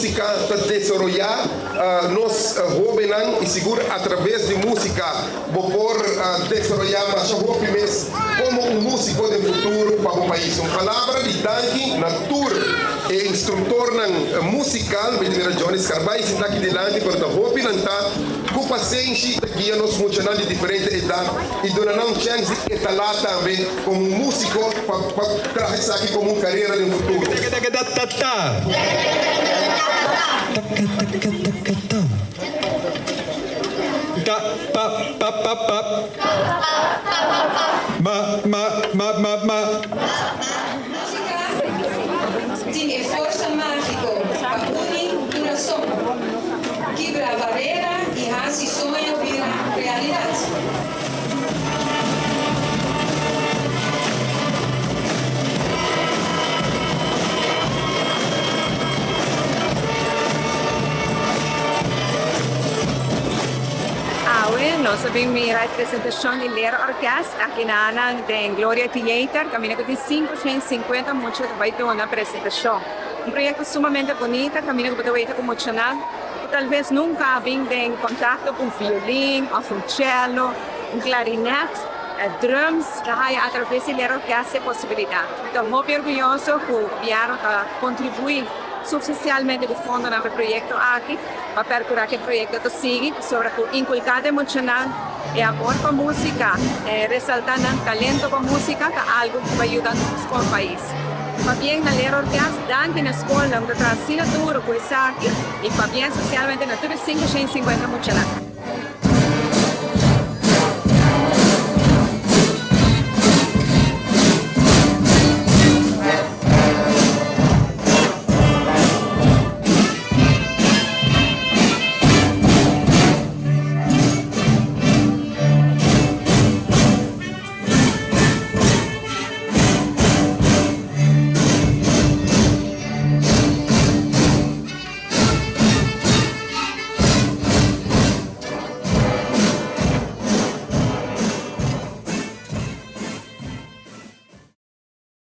Músika ta desaroyá nos hóbennan i sigur atraves di músika bo por desaroyá masha hopi mes komo un músiko den futuro pa bo pais. Un palabra di danki na tur e instruktornan musikal, mi ta mira Johnny Scarbay sinta aki dilanti pero ta hopi nan ta ku pasenshi ta guia nos muchanan di diferente edat i duna nan un chèns di etalá tambe komo un músiko pa pa traha esaki komo un karera den futuro. Ta pa pa pa pa. Ma ma ma ma ma. Música tin e forsa mágiko pa uni kurason, kibra barera i hasi soño bira realidat. Awe nos a bin mira e presentashon di Lera Orkest aki na nan den Gloria Theater kaminda ku tin 550 mucha ta bai duna presentashon. Un proyekto sumamente bunita kaminda ku bo ta weta ku muchanan ku talves nunka a bin den kontakto ku un violin òf un cello, un klarinet, drums ta haya atraves di Lera Orkest e posibilidat. Mi ta hopi orguyoso ku gobièrnu ta kontribuí supstansialmente ku fondonan pa e proyekto aki. Pa percura cu e proyecto ta sigui, pasobra cu inculca den muchanan e amor pa musica, e resalta nan talento pa musica ta algo cu ta yuda nos como pais. Pabien na Lera Orkest, danki na scolnan cu ta traha asina duro cu esaki y pabien socialmente na tur e 550 muchanan.